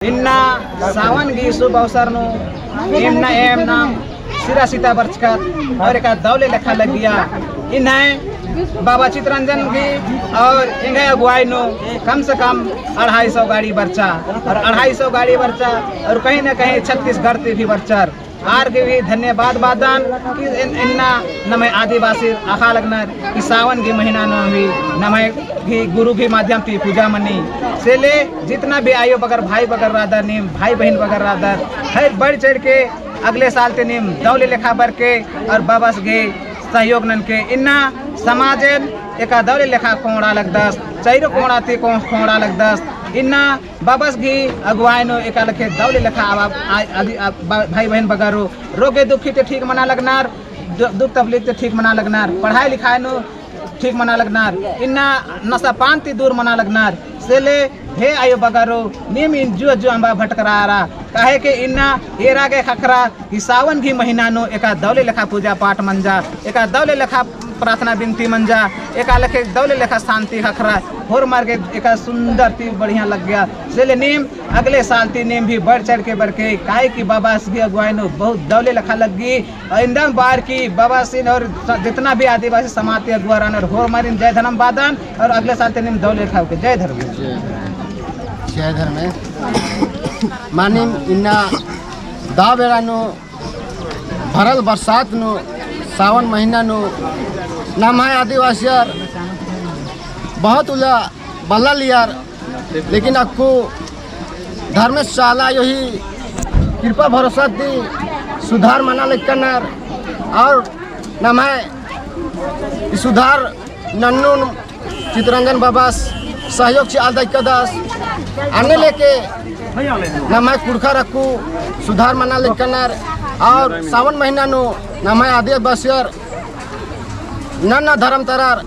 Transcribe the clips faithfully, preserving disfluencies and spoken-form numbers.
इन्ना सावन गही शुभ अवसर नू एम ना एम नाम सिरा सीता बरचकत और एका दौले लेखा लग्गिया। इन्हें बाबा चितरंजन गही और एंग्है अगुवाई नू कम से कम अढ़ाई सौ गाड़ी बरचा और अढ़ाई सौ गाड़ी बरचा और कहीं ना कहीं छत्तीसगढ़ ती भी बरचर। आर गे भी धन्यवाद बअदन कि इन-, इन्ना नम्है आदिवासी अख़ा लगनर कि सावन गही महीना नू भी नम्है गही गुरु गही माध्यम ती पूजा मनी। से ले जितना भी आयो बगर भाई बगर रअदर, नीम भाई बहिन बगर रअदर, हर बढ़ चढ़ के अगले साल ती नीम दौले लेखा बरके और बाबस गे सहयोग ननके। इन्ना समाजन एका दौले लेखा ख़ोंड़ा लगदस, चैरो ख़ोंड़ा ती ख़ों-, ख़ोंड़ा लगदस। इन्ना बाबस गही अगुवाई नू एका लेखे दौले लेखा आवा, आ, आदि, आ, बा-, भाई बहिन बगरो रोगे दुखी ते ठीक मना लगनर, दु-, दुख तकलीफ ते ठीक मना लगनर, पढ़ाई लिखाई नू ठीक मना लगनर, इन्ना नशा पान ती दूर मना लगनर। से ले हे आयो बगरो, नीम इन्ना जो जो अम्बा भटकरारा, काहे के इन्ना एरा गे ख़क्खरा कि सावन गही महीना नू एका दौले लेखा पूजा पाठ मंजा, एका दौले लेखा प्रार्थना बिनती मंजा, एका लेखे दौले लेखा शांति ख़क्खरा, होरमर गे एका सुंदर ती बढ़िया लग्गिया। से ले नीम अगले साल ती नीम भी बढ़ चढ़ के बरके, काहे कि बाबस गही अगुवाई नू बहुत दौले लेखा लग्गी। और इन्दम बअर की बाबासिन और स-, जितना भी आदिवासी समाज ती अगुवा रअनर होरमारिन जय धर्म बअदन और अगले साल ती नीम दौले लेखा उके जय धर्म। जय धर्म। जय धर्म। मानिम इन्ना दव बेड़ा नू भरल बरसात नू, सावन महीना नू, नम्है आदिवासियर बहुत उल्ला बल्ला लियर, लेकिन अक्कु धर्मेस चाला आयो ही कृपा भरोसा ती सुधार मना लक्कनर, और नम्है ई सुधार नन्नुन चितरंजन बाबस सहयोग चिआ लदकदस। अन्ने लेके नम्है कुँड़ुख़र अक्कु सुधार मना लक्कनर और सावन महीना नू नम्है आदिवासियर नन्ना धर्म तरार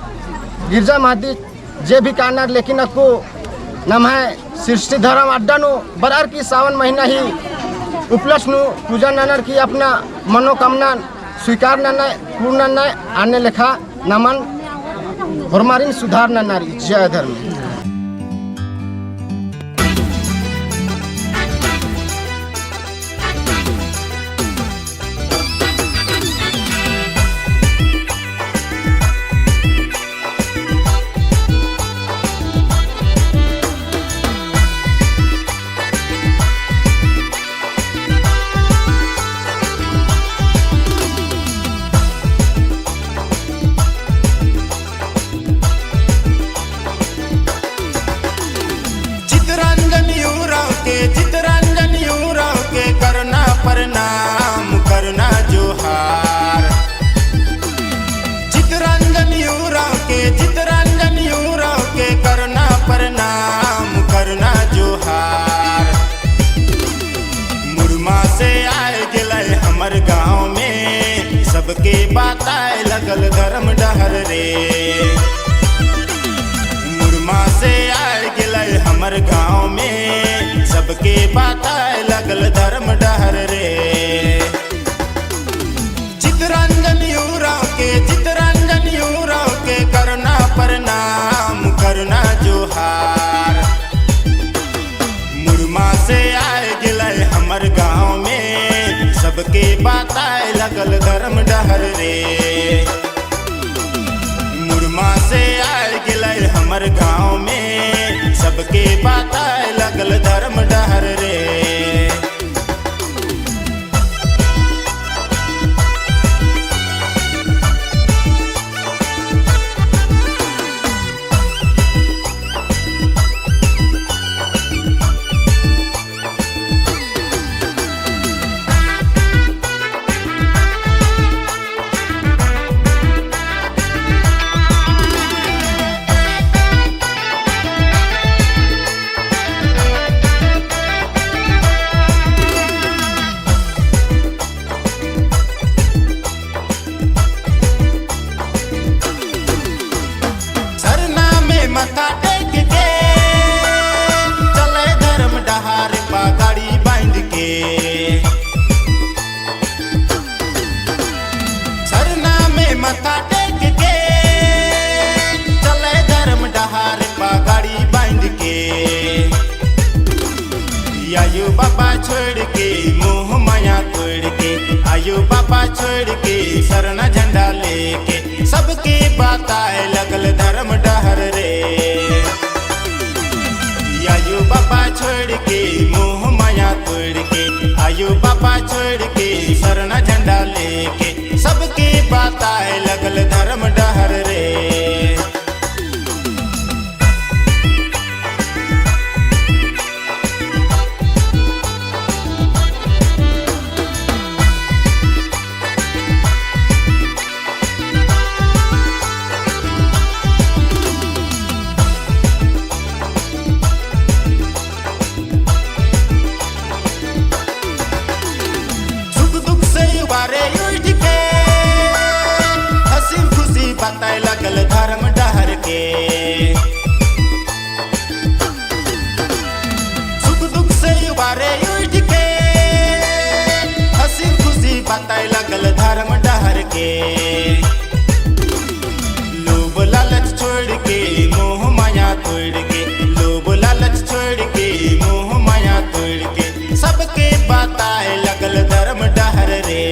गिरजा मस्जिद जे भी कानर, लेकिन अक्कु नम्है सृष्टि धर्म अड्डा नू बरअर की सावन महीना ही उपलक्ष्य नू पूजा ननर की अपना मनोकामना स्वीकार ननय, पूर्ण ननय, अन्ने लेखा नमन होरमारिन सुधार नन्ना रई। जय धर्म। चितरंजन उराँव के, चितरंजन उराँव के करना प्रणाम, करना जोहार। चितरंजन उराँव के, चितरंजन उराँव के करना प्रणाम, करना जोहार। मुड़मा से आए गेलय हमर गाँव में, सबके बताए लगल धर्म डहर रे। मुड़मा से आए गेलय हमर गाँव में, सबके बताए लगल धर्म डहर रे। चितरंजन उराँव के, चितरंजन उराँव के करना प्रणाम, करना जोहार। मुड़मा से आए गेलय हमर गाँव में, सबके बताए लगल धर्म डहर रे। मुड़मा से आए गेलय हमर गाँव में, सबके बताए लगल धर्म डहर रे। आयो बाबा छोड़ के, मोह माया तोड़ के, आयो बाबा छोड़ के, सरना झंडा लेके, सबके बताए लगल धर्म डहर रे। आयो बाबा छोड़ के, मोह माया तोड़ के, आयो बाबा छोड़ के, सरना झंडा लेके, सबके बताए लगल धर्म डहर रे। सुख दुख से उबारे उठ के, हँसी खुशी बताए लगल धर्म डहर के। सुख दुख से उबारे उठ के, हँसी खुशी बताए लगल धर्म डहर के। लोभ लालच छोड़ के, मोह माया तोड़ के, लोभ लालच छोड़ के, मोह माया तोड़ के, सबके बताए लगल धर्म डहर रे।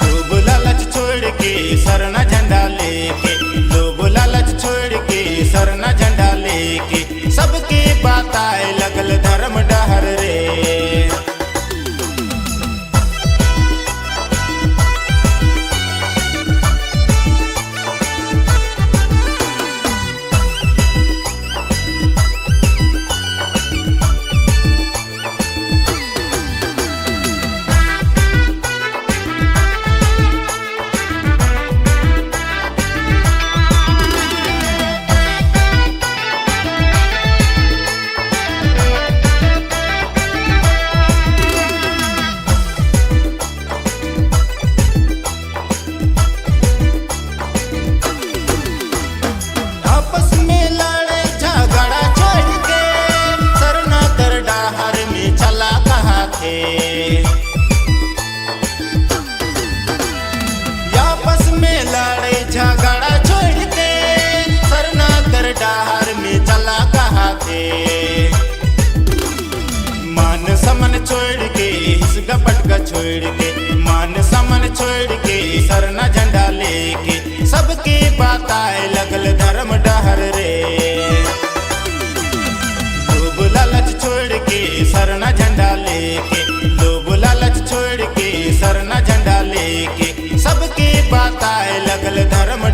लोभ लालच छोड़ के, सरना झंडा लेके, लोभ लालच छोड़ के, सरना झंडा लेके, सबके बताए लगल धर्म डहर रे। आपस में लड़े झगड़ा छोड़ के, सरना कर डहर में चला कहा थे। आपस में लड़े झगड़ा छोड़ के, सरना कर डहर में चला कहा थे। मान सम्मान छोड़ के, हिसगा पटगा छोड़ के, मान सम्मान छोड़ के, सरना झंडा लेके, सबके बताए लगल धर्म डहर रे। लोभ लालच छोड़ के, सरना झंडा लेके, लोभ लालच छोड़ के, सरना झंडा लेके, सबके बताए लगल धर्म